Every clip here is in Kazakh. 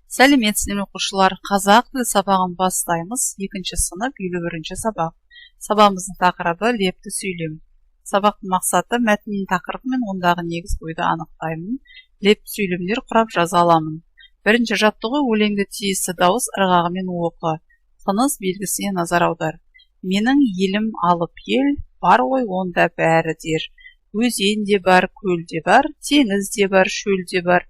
Сәлеметсіздер ме, оқушылар! Қазақ тілі сабағын бастаймыз. Екінші сынып, 51-сабақ. Сабағымыздың тақырыбы: лепті сөйлем. Сабақтың мақсаты: мәтіннің тақырыбы мен ондағы негізгі ойды анықтаймын, лепті сөйлемдер құрап жаза аламын. Бірінші жаттығу: өлеңді тиісті дауыс ырғағымен оқы, тыныс белгісіне назар аудар. Менің елім алып ел, бар ғой онда бәрі дер. Өзен де бар, көл де бар, теңіз де бар, шөл де бар.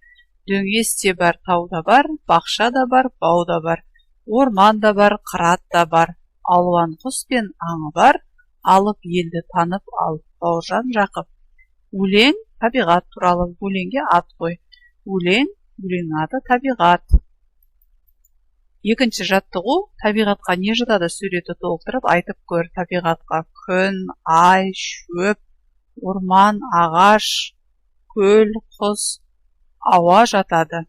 Дөңес те бар, тау да бар, бақша да бар, бау да бар. Орман да бар, қырат та бар, алуан құс пен аңы бар. Алып елді танып ал. Бауыржан Жақып. Өлең табиғат туралы. Өлеңге ат қой. Өлең, өлеңнің аты «Табиғат». Екінші жаттығу: табиғатқа не жатады? Суретті толықтырып айтып көр. Табиғатқа күн, ай, шөп, орман, ағаш, көл, құс, ауа жатады.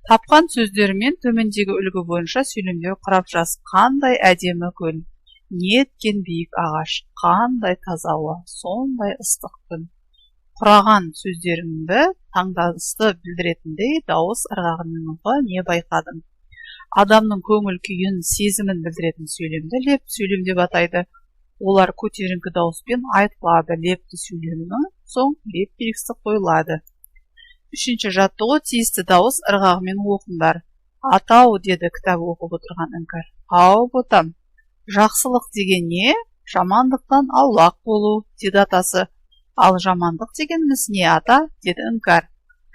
Тапқан сөздерімен төмендегі үлгі бойынша сөйлемдер құрап жаз. Қандай әдемі көл! Неткен биік ағаш! Қандай таза ауа! Сондай ыстық күн! Құраған сөздеріңді таңданысты білдіретіндей дауыс ырғағымен оқы. Не байқадың? Адамның көңіл күйін, сезімін білдіретін сөйлемді лепті сөйлем деп атайды. Олар көтеріңкі дауыспен айтылады. Лепті сөйлемнің соң леп белгісі қойылады. Үшінші жаттығу: тиісті дауыс ырғағымен оқыңдар. Атау, деді кітап оқып отырған Іңкәр. Ау, ботам. Жақсылық деген не? Жамандықтан аулақ болу, деді атасы. Ал жамандық дегеніміз не, ата? деді Іңкәр.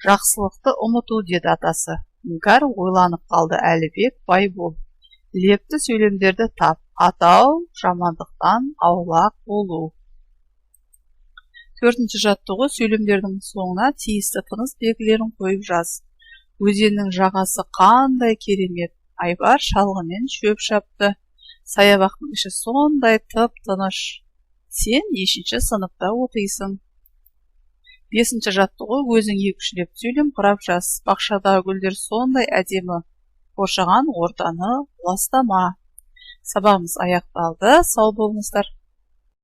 Жақсылықты ұмыту, деді атасы. Іңкәр ойланып қалды. Әлібек Байбол. Лепті сөйлемдерді тап. Атау, жамандықтан аулақ болу. Төртінші жаттығу: сөйлемдердің соңына тиісті тыныс белгілерін қойып жаз. Өзеннің жағасы қандай керемет! Айбар шалғымен шөп шапты. Саябақтың іші сондай тып-тыныш. Сен нешінші сыныпта оқисың? Бесінші жаттығу: өзің екі-үш лепті сөйлем құрап жаз. Бақшадағы гүлдер сондай әдемі. Қоршаған ортаны ластама. Сабағымыз аяқталды. Сау болыңыздар.